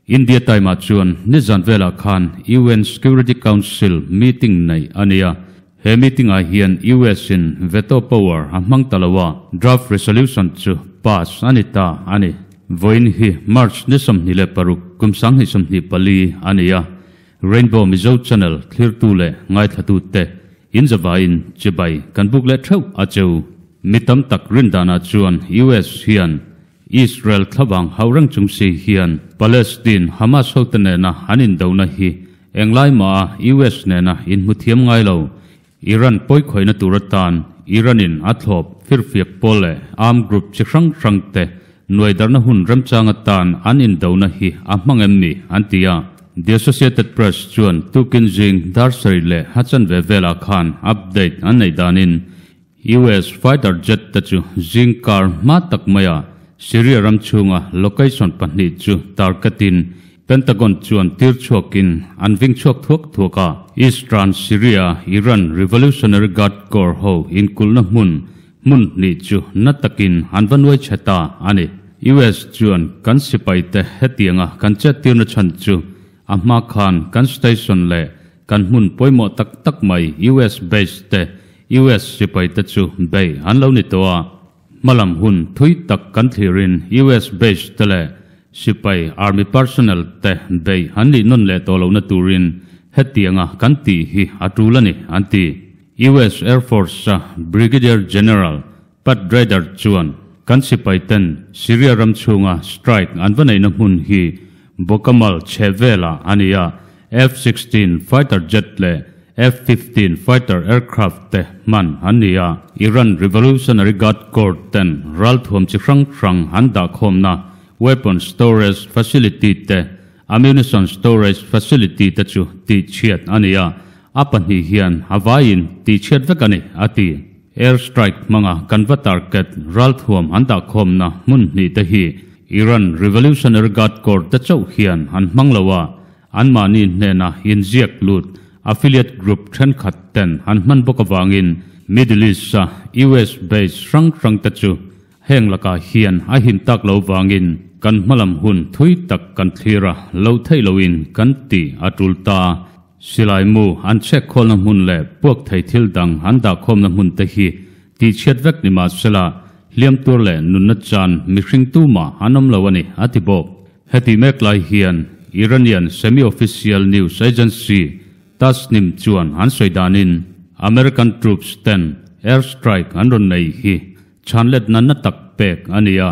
India Time ah chuan nizan velah khan UN Security Council meeting neih a ni a, he meeting ah hian US in veto power a hmang ta lo a, draft resolution chu pass a ni ta a ni. Vawiin hi March ni 26 kum 2024 a ni a, Rainbow Mizo Channel thlirtu leh ngaithlatute in zavaiin chibai kan buk leh theuh a cheu. Mi tam tak rindanah chuan US hian Israel thlavang hauh reng chung si hian Palestine Hamas hote nena an indona hi englai maha US nena inhmu thiam ngai lo. Iran pawikhawihna tur atan Iran-in a thlawp firfiak pawl leh armed group chi hrang hrangte nuaidarna hun remchang atan an indona hi a hmang em ni an ti a. The Associated Press chuan tukin zing dar sarih leh a chanve velah khan update an neih danin US fighter jet te chu zing kar hma tak maia Syria ram chhunga location pahnih chu target-in Pentagon chuan tir chhuakin an ving chhuak thuak thuak a. Eastern Syria Iran Revolutionary Guard Corps ho inkulhna hmun hmun hnih chu na takin an va nuai chhe ta a ni. US chuan kan sipaite hetianga kan chettirna chhan chu a hma khan kan station leh Kan hmun pawimawh tak tak mai US base te, US sipai te chu bei an lo ni tawh a. Hmalam hun thui tak kan thlirin US base te leh sipai army personnel te bei an nih nawn leh tawh lohna turin hetianga kan tih hi a tul a ni, an ti. US Air Force-a Brigadier General Pat Ryder chuan kan sipai ten Syria ram chhunga strike an va neihna hmun hi Bokamal chhe velah a ni a, F-16 fighter jet leh F-15 fighter aircraft te hman an ni a. Iran Revolutionary Guard Corps ten ralthuam chi hrang hrang an dahkhawmna weapon storage facility te ammunition storage facility te chu tihchhiat a ni a, a pahnih hian a vaiin tihchhiat vek a ni, a ti. Air strike hmanga kan va target ralthuam an dahkhawmna hmun hnih te hi Iran Revolutionary Guard Corps te chauh hian an hmang lo a, anmahni hnena inziak lut affiliate group thenkhat ten an hman bawk avangin Middle East-a US base hrang hrang te chu heng lakah hian a him tak lo vangin kan hmalam hun thui tak kan thlir a, lo theih loin kan ti a tul ta. Silai mu an chhek khawlna hmun leh puak thei thil dang an dahkhawmna hmun te hi tihchhiat vek ni mah sela, hliam tur leh nunna chan mihring tumah an awm lo a ni, a ti bawk. Heti mek lai hian Iranian semi-official news agency Tasnim chuan an sawi danin American troops ten air strike an rawn nei hi chhanletna na tak pek a ni a,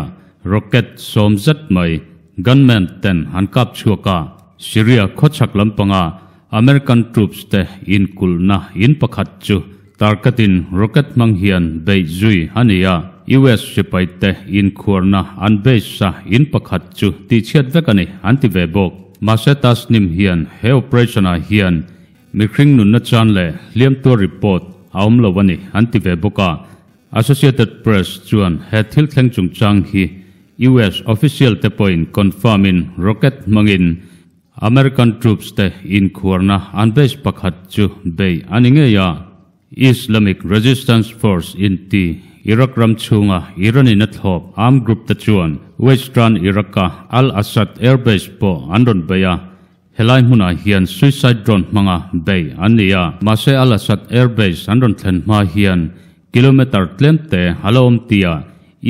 rocket sawm zet mai gunman ten an kap chhuak a. Syria khawchhak lampanga American troops te inkulhna in pakhat chu target-in rocket hmang hian beih zui a ni a, US sipai te inkhuarna an base a in pakhat chu tihchhiat vek a ni an ti ve bawk. Mahse Tasnim hian he operation-ah hian mihring nunna chan leh hliam tuar report a awm lo a ni an ti ve bawk a. Associated Press chuan he thil thleng chungchang hi US official te pawhin confirm in rocket hmangin American troops te inkhuarna an base pakhat chu bei a ni ngei a. Islamic Resistance Force inti Iraq ram chhunga Iran in a thlawp armed group te chuan Western Iraq-a Al-Asad airbase pawh an rawn bei a, Helai hmunah hian suicide drone hmanga bei an ni a, mahse Al-Asad Air Base an rawn thlen hma hian kilometre tlem te a la awm tia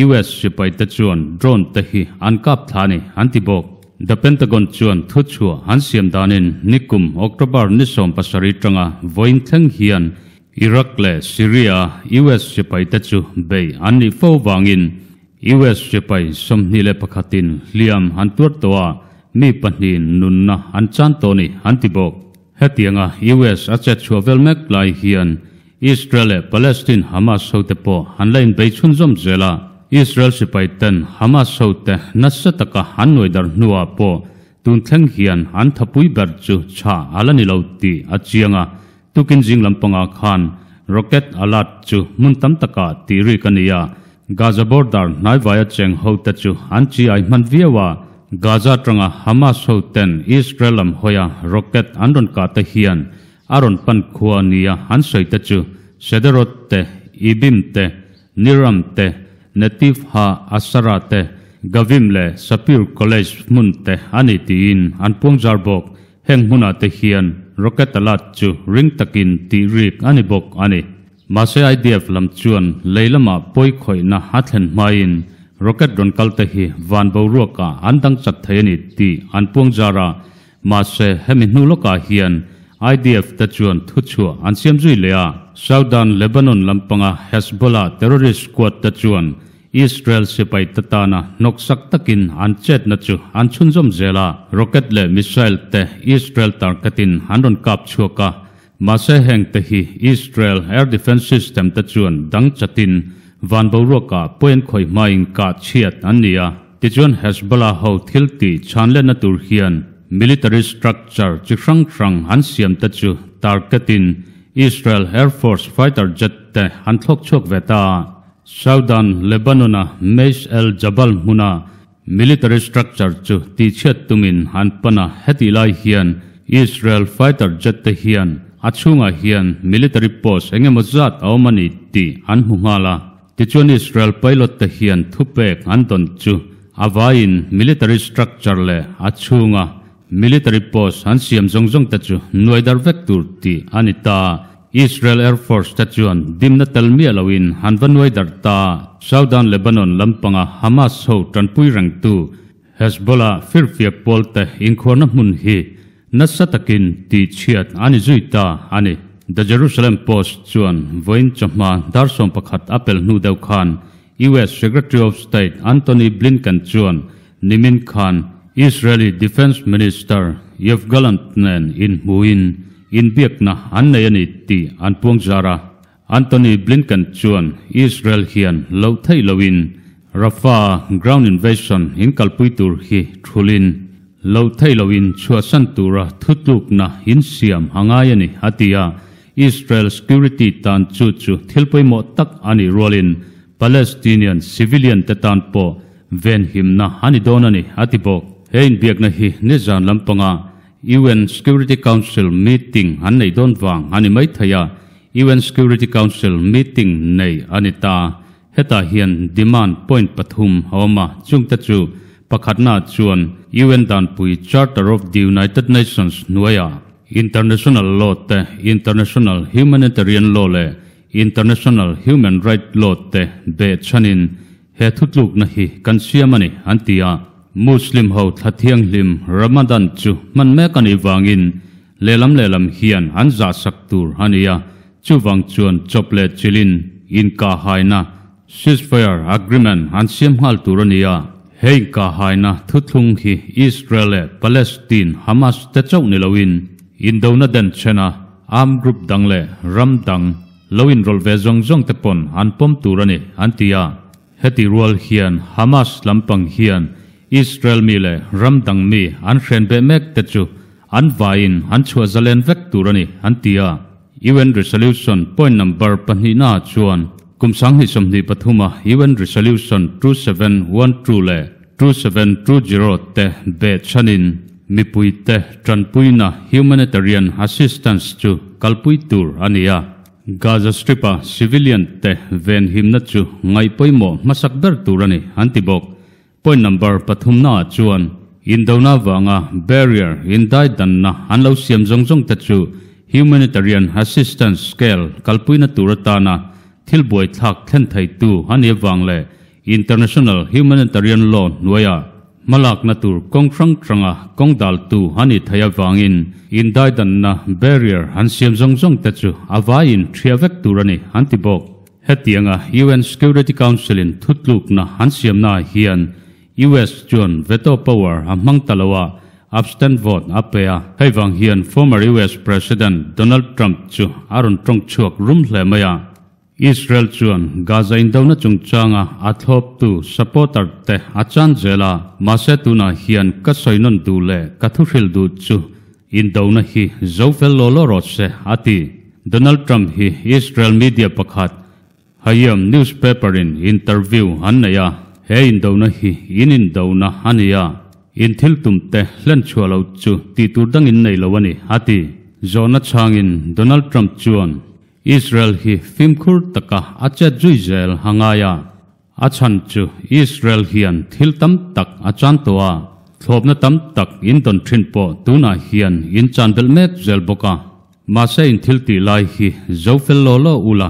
US sipai te chuan drone te hi an kap thla a ni an ti bawk. The Pentagon chuan thuchhuah an siam danin nikum October ni 17 tanga vawiin thleng hian Iraq leh Syria US sipai te chu bei an nih fo vangin US sipai 21 in hliam an tuar tawh a, mi pahnihin nunna an chan tawh ni an ti bawk. Hetianga US a chet chhuah vel mek lai hian Israel leh Palestine Hamas hote pawh an la inbei chhunzawm zel a, Israel sipai ten Hamas hote nasa taka an nuaidar hnuah pawh tun thleng hian an thapui ber chu chhah a la ni lo tih a chiang a, Tukin zing lampangah khan rocket alert chu hmun tam takah tih rik a ni a, Gaza border hnaivaia cheng hote chu an chi ai hman viau a, Gaza atanga Hamas hoten Israel lam hawia rocket an rawn kah te hian a rawn pan khua nia an sawi te chu Sederot te, Ibim te, Niram te, Netiv Ha Asara te, Gavim leh Sapir College hmun te a ni tiin an puangzar bawk. Heng hmunah te hian rocket alert chu ring takin tih rik a ni bawk a ni. Mahse IDF lam chuan lei lamah pawi khawihna a thlen hmain rocket rawn kal te hi van boruakah an dang chat thei a ni tih an puangzar a. Mahse hemi hnu lawkah hian IDF te chuan thuchhuah an siam zui leh a. Southern Lebanon lampanga Hezbollah terrorist squad te chuan Israel sipai te tana hnawksak takin an chetna chu an chhunzawm zel a. Rocket leh missile te Israel target-in an rawn kap chhuak a. Mahse heng te hi Israel air defence system te chuan dang chatin van boruakah pawi an khawih hmain kah chhiat an ni a. Tichuan Hezbollah ho thil tih chhanlenna tur hian military structure chi hrang hrang an siam te chu target-in Israel Air Force fighter jet te an thlawk chhuak ve ta a. Southern Lebanon-a Meis El Jabal hmuna military structure chu tihchhiat tumin an pan a, hetih lai hian Israel fighter jet te hian a chhungah hian military post eng emaw zat a awm a ni tih an hmu nghal a. Tichuan Israel pilot te hian thupek an dawn chu a vaiin military structure leh a chhunga military post an siam zawng zawng te chu nuai dar vek tur tih a ni ta. Israel Air Force te chuan dimna tel miah loin an va nuai darh ta. Southern Lebanon lampanga Hamas ho tanpui rengtu Hezbollah firfiak pawl te inkhuarna hmun hi nasa takin tihchhiat a ni zui ta a ni. The Jerusalem Post chuan vawiin chawhma dar 11 a pel hnu deuh khan US Secretary of State Antony Blinken chuan nimin khan Israeli Defence Minister Yoav Gallant nen inhmuin inbiakna an nei a ni tih an puangzar a. Antony Blinken chuan Israel hian loh theih loin Rafah ground invasion inkalpui tur hi thulin loh theih loin chhuahsan tura thutlukna insiam a ngai a ni, a ti a. Israel security tan chu chu thil pawimawh tak a nih rualin Palestinian civilian te tan pawh venhimna a ni dawn a ni, a ti bawk. He inbiakna hi nizan lampanga UN Security Council meeting an neih dawn vang a ni mai thei a, UN Security Council meeting nei a ni ta. Hetah hian demand point pathum a awm a, chungte chu pakhatna chuan UN danpui Charter of the United Nations hnuaiah International law te, International Humanitarian law leh International Human Right law te beh chhanin he thutlukna hi kan siam a ni, an ti a. Muslim ho thla thianghlim Ramadan chu hman mek a nih vangin lehlam lehlam hian an zahsak tur a ni a, chuvang chuan chawp leh chilhin inkahhaina, ceasefire agreement, an siam nghal tur a ni a. He inkahhaina thuthlung hi Israel leh Palestine, Hamas, te chauh ni loin indona denchhena armed group dang leh ram dang lo inrawlh ve zawng zawng te pawn an pawm tur a ni, an ti a. Heti rual hian Hamas lampang hian Israel mi leh ram dang mi an hren beh mek te chu an vaiin an chhuah zalen vek tur a ni, an ti a. UN Resolution point number pahnihna ah chuan kum 2023 a UN Resolution 2712 leh 2720 te beh chhanin mipuite tanpuina humanitarian assistance chu kalpui tur a ni a. Gaza Strip-a civilian te venhimna chu ngaih pawimawh hmasak ber tur a ni, an ti bawk. Point number pathumna ah chuan indona vanga barrier indai danna an lo siam zawng zawng te chu humanitarian assistance scale kalpuina tur atana thil buaithlak thlen theitu a nih avang leh international humanitarian law hnuaiah hmalakna tur kawng hrang hranga kawng daltu a nih theih avangin indai danna barrier an siam zawng zawng te chu a vaiin ṭhiah vek tur a ni, an ti bawk. Hetianga UN Security Council-in thutlukna an siamnaah hian US chuan veto power a hmang ta lo a, abstain vote a pe a. Hei vang hian former US President Donald Trump chu a rawn tawng chhuak rum hle mai a. Israel chuan Gaza indona chungchanga a thlawptu supporter te a chan zel a, mahse tunah hian ka sawi nawn duh leh ka thuhril duh chu indona hi zo fel law law rawh se, a ti. Donald Trump hi Israel media pakhat Hayom newspaper-in interview an nei a, he indona hi in indona a ni a, in thil tum te hlen chhuah lo chu tih tur dangin nei lo a ni, a ti. Zawhna chhangin Donald Trump chuan Israel hi fimkhur taka a chet zui zel a ngai a. A chhan chu Israel hian thil tam tak a chan tawh a, thlawpna tam tak in dawn thin pawh tunah hian in chan belh mek zel bawk a. Mahse in thil tih lai hi zo fel law law ula,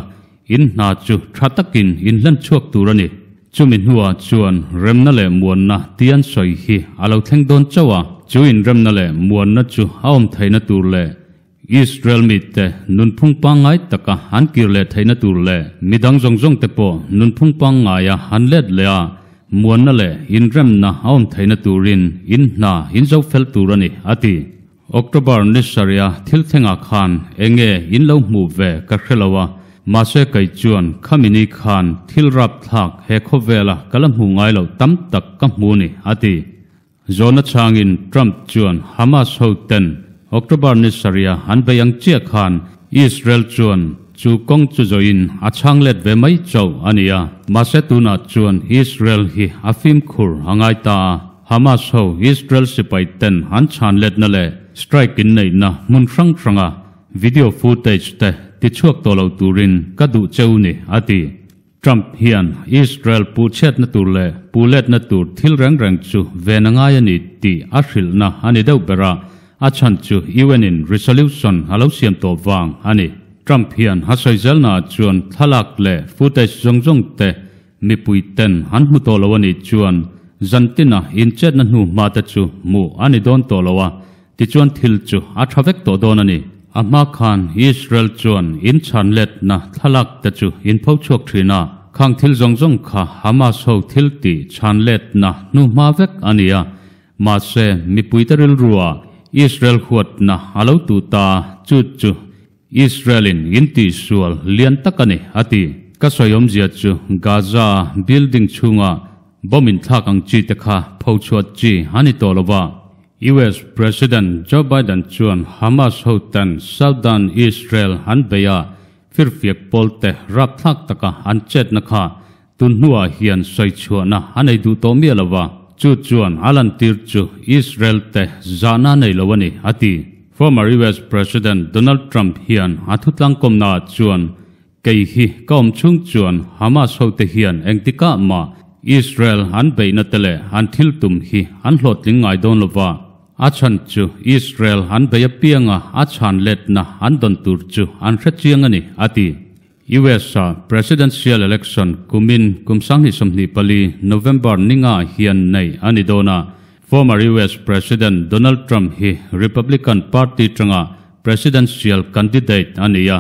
in hna chu tha takin in hlen chhuak tur a ni. Chumi hnuah chuan remna leh muanna ti an sawi hi a lo thleng dawn chauh a, chu inremna leh muanna chu a awm theihna tur leh Israel mite nunphung pangngai taka an kir leh theihna tur leh midang zawng zawng te pawh nunphung pangngaia an let leh a, muanna leh inremna a awm theihna turin in hna in zo fel tur a ni, a ti. October ni sarih a thil thlengah khan enge in lo hmuh ve ka hre lo a, mahse kei chuan khami ni khan thil rapthlak he khawvela ka la hmuh ngai loh tam tak ka hmu ni, a ti. Zawhna chhangin Trump chuan Hamas ho ten October ni sarih a an bei ang chiah khan Israel chuan chu kawng chu zawhin a chhang let ve mai chauh a ni a, mahse tunah chuan Israel hi a fimkhur a ngai ta a. Hamas ho Israel sipai ten an chhan letna leh strike in neihna hmun hrang hranga video footage te tichhuak tawh lo turin ka duh cheu ni, a ti. Trump hian Israel puh chhiatna tur leh puh letna tur thil reng reng chu ven a ngai a ni tih a hrilhna a ni deuh ber a, a chhan chu UN in resolution a lo siam tawh vang a ni. Trump hian a sawi zelnaah chuan thlalak leh footage zawng zawng te Mipui ten an hmu tawh lo a nih chuan zantina inchetna hnu hma te chu hmuh a ni dawn tawh lo a, tichuan thil chu a tha vek tawh dawn a ni. A hma khan Israel chuan inchhan letna thlalak te chu in pho chhuak thin a, khang thil zawng zawng kha Hamas ho thil tih chhan letna hnu hma vek a ni a, mahse mipui te rilrua Israel huatna a lo tuh ta chu chu Israel-in in tihsual lian tak a ni, a ti. Ka sawi awmzia chu Gaza building chhunga bomb inthlak ang chi te kha phochhuah chi a ni tawh lo va. US President Joe Biden chuan Hamas hoten Southern Israel an bei a, firfiak pawlte rapthlak taka an chetna kha Tun hnuah hian sawichhuahna a nei duh tawh miah lo va, chu chuan a lantir chu Israel te zahna a nei lo a ni, a ti. Former US President Donald Trump hian a thutlangkawmnaah chuan, Kei hi ka awm chhung chuan Hamas hote hian engtikah mah Israel an beihna te leh an thil tum hi an hlawhtling ngai dawn lo va, a chhan chu Israel an bei apianga a chhan letna an dawn tur chu an hre chiang a ni, a ti. US-a Presidential Election kumin kum 2024 November ninga hian nei a ni dawn a, former US President Donald Trump hi Republican Party tanga Presidential candidate a ni a,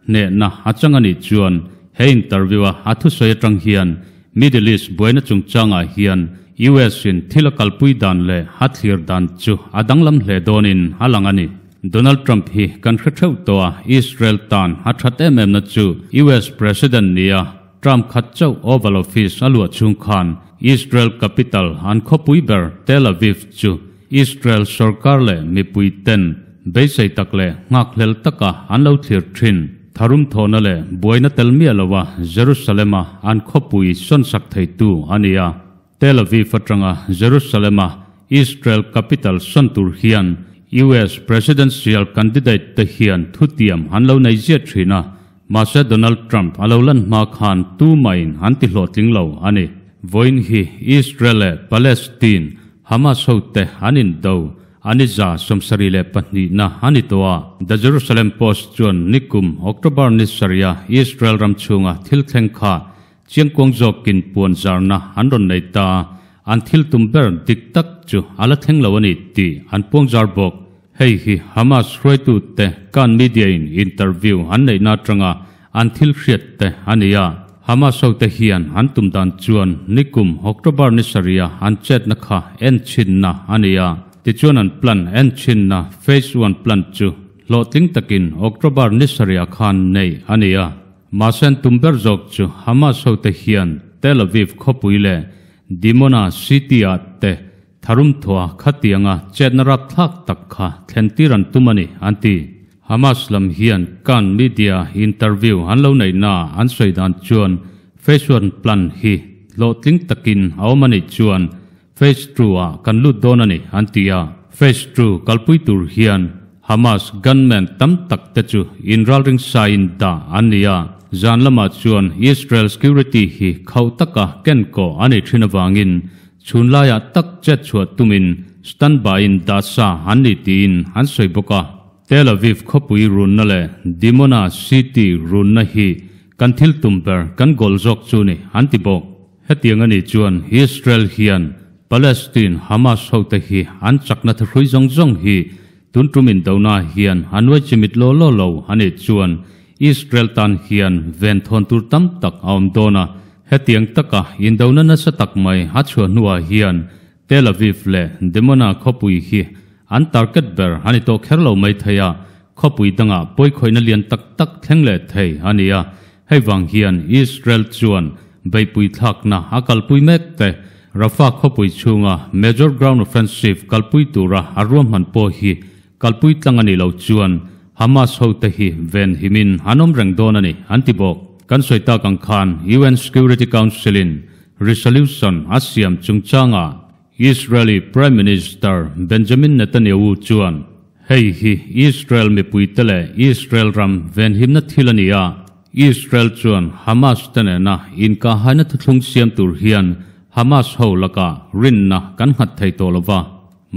hnehna a chang a nih chuan he interview-a a thusawi atang hian Middle East buaina chungchangah hian US-in thil a kalpui dan leh a thlir dan chu a danglam hle dawnin a lang a ni. Donald Trump hi kan hre theuh tawh a, Israel tan a that em em na chu US President nia Trump khat chauh Oval Office a luah chhung khan Israel capital an khawpui ber Tel Aviv chu Israel sorkar leh mipui ten beisei tak leh nghakhlel taka an lo thlir thin. Tharum thawhna leh buaina tel miah loa Jerusalem-a an khawpui sawnsak theitu a ni a. Tel Aviv atanga Jerusalem-a Israel capital sawn tur hian US presidential candidate te hian thutiam an lo nei ziah thin a, mahse Donald Trump a lo lan hma khan tumahin an ti hlawhtling lo a ni. Vawiin hi Israel leh Palestine, Hamas hote an indo an i 72 na a ni tawh a. The Jerusalem Post chuan nikum October ni sarih a Israel ram chhunga thil thleng kha Chiangkuang zawkin puan zarna an rawn nei ta a, an thil tum ber dik tak chu a la thleng lo a ni tih an puang zar bawk. Hei hi Hamas hruaitute kan media in interview an neihna atanga an thil hriat te a ni a. Hamas hote hian an tum dan chuan nikum October ni sarih a an chetna kha en chhinna a ni a. Tichuan an plan en chhinna phase one plan chu hlawhtling takin October ni sarih ah khan neih a ni a. Mahse an tum ber zawk chu Hamas hote hian Tel Aviv khawpui leh Dimona city-ah te tharum thua khatianga chetna rapthlak tak kha thlen tir an tum a ni, an ti. Hamas lam hian kan media interview an lo neihnaah an sawi dan chuan Phase One plan hi hlawhtling takin a awm a nih chuan Phase Two-ah kan lut dawn a ni, an ti a. Phase Two kalpui tur hian Hamas gunmen tam tak te chu inralring saiin dah an ni a. Zan lamah chuan Israel security hi khauh taka ken kawh a nih thin avangin chhun laiah tak chet chhuah tumin standby in dah sa an ni tiin an sawi bawk a. Tel Aviv khawpui runna leh Dimona city runna hi kan thil tum ber kan goal zawk chu ni an ti bawk. Hetiang a nih chuan Israel hian Palestine Hamas hote hi an chakna thahrui zawng zawng hi tun tum indona hian a nuai chimit law law lo a nih chuan Israel tan hian ven thawn tur tam tak a awm dawn a. Hetiang taka indona nasa tak mai a chhuah hnuah hian Tel Aviv leh Dimona khawpui hi an target ber a ni tawh kher lo mai thei a, khawpui dangah pawikhawihna lian tak tak thleng leh thei a ni a. Hei vang hian Israel chuan beihpui thlakna a kalpui mek te, Rafah khawpui chhunga major ground offensive kalpui tura a ruahman pawh hi kalpui tlang a nih loh chuan Hamas hote hi ven himin an awm reng dawn a ni, an ti bawk. Kan sawi tak ang khan UN Security Council-in resolution a siam chungchangah Israeli Prime Minister Benjamin Netanyahu chuan, Hei hi Israel mipuite leh Israel ram venhimna thil a ni a, Israel chuan Hamas te nena inkahhaina thuthlung siam tur hian Hamas ho lakah rinna kan nghat thei tawh lo va.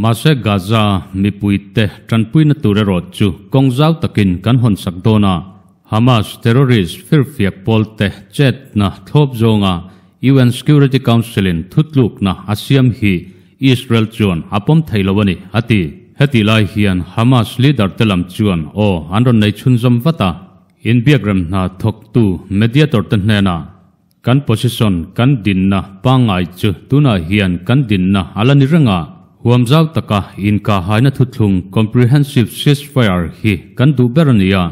Mahse Gaza mipuite tanpuina tur erawh chu kawng zau takin kan hawnsak dawn a, Hamas terrorist firfiak pawlte chetna thlawp zawnga UN Security Council-in thutlukna a siam hi Israel chuan a pawm thei lo a ni, a ti. Hetih lai hian Hamas leader te lam chuan aw an rawn nei chhunzawm vat a, inbiakrem hna thawktu mediator te hnenah kan position, kan dinna pangngai chu tunah hian kan dinna a la ni reng a, huam zau taka inkahhaina thuthlung comprehensive ceasefire hi kan duh ber a ni a.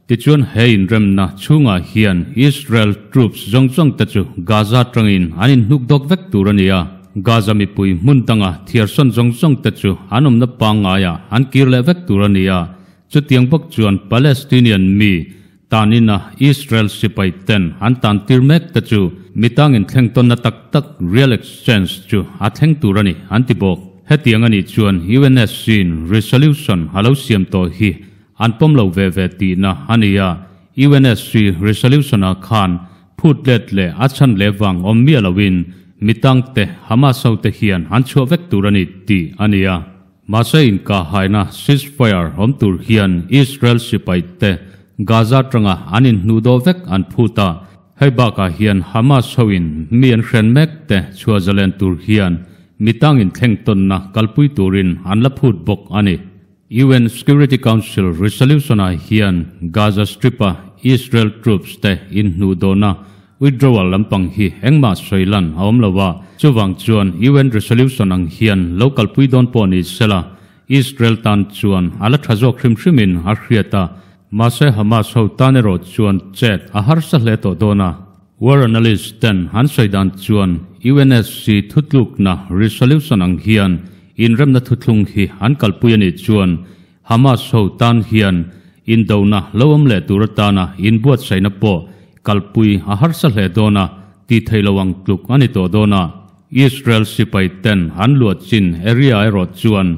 Tichuan he inremna chhungah hian Israel troops zawng zawng te chu Gaza atangin an inhnuk dawk vek tur a ni a, Gaza mipui hmun danga thiarsawn zawng zawng te chu an awmna pangngaiah an kir leh vek tur a ni a, chutiang bawk chuan Palestinian mi tanina Israel sipai ten an tan tir mek te chu mitangin thleng tawnna tak tak real exchange chu a thleng tur a ni an ti bawk. Hetiang a nih chuan UNSC-in resolution a lo siam tawh hi An pawm lo ve ve tihna a ni a, UNSC resolution-ah khan phut let leh a chhan leh vang awm miah loin mitangte Hamas hote hian an chhuah vek tur a ni tih a ni a. Mahse inkahhaina ceasefire awm tur hian Israel sipaite Gaza atanga an inhnuhdawh vek an phut a, hei bakah hian Hamas hoin mi an hren mekte chhuah zalen tur hian mitangin thleng tawnna kalpui turin an la phut bawk a ni. UN Security Council resolution-ah hian Gaza Strip-a Israel troops te inhnuhdawhna withdrawal lampang hi engmah sawi lan a awm lo a, chuvang chuan UN resolution ang hian lo kalpui dawn pawh ni sela Israel tan chuan a la tha zawk hrim hrimin a hriat a, mahse Hamas ho tan erawh chuan chet a harsa hle tawh dawn a. War analyst ten an sawi dan chuan UNSC thutlukna resolution ang hian inremna thuthlung hi an kalpui a nih chuan Hamas ho tan hian indona lo awm leh tur atana inbuatsaihna pawh kalpui a harsa hle dawn a tih theih lo ang tluk a ni tawh dawn a. Israel sipai ten an luah chin area erawh chuan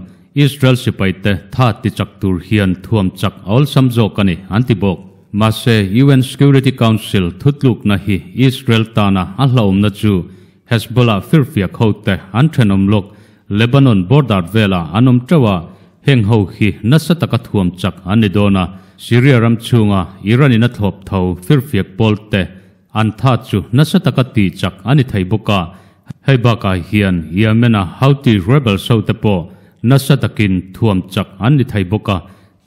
Israel sipai te tha ti chak tur hian thuam chak a awlsam zawk a ni an ti bawk. Mahse, UN Security Council thutlukna hi Israel tana a hlauhawmna chu Hezbollah firfiak hote an thenawm lawk Lebanon border velah an awm teuh a, heng ho hi nasa taka thuam chak an ni dawn a, Syria ram chhunga Iran in a thlawp tho firfiak pawlte an tha chu nasa taka tih chak a ni thei bawk a, hei bakah hian Yemen-a Houthi rebels hote pawh nasa takin thuam chak an ni thei bawk a,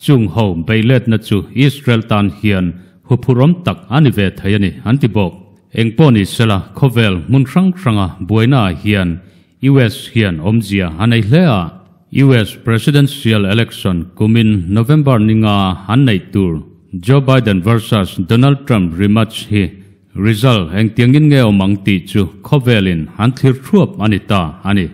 Chung ho beihletna chu Israel tan hian huphurhawm tak a ni ve thei a ni, an ti bawk. Engpawh ni sela, khawvel hmun hrang hranga buainaah hian US hian awmzia a nei hle a. US Presidential Election kumin November ninga an neih tur Joe Biden versus Donald Trump rematch hi result engtiangin nge awm ang tih chu khawvelin an thlir thuap a ni ta a ni.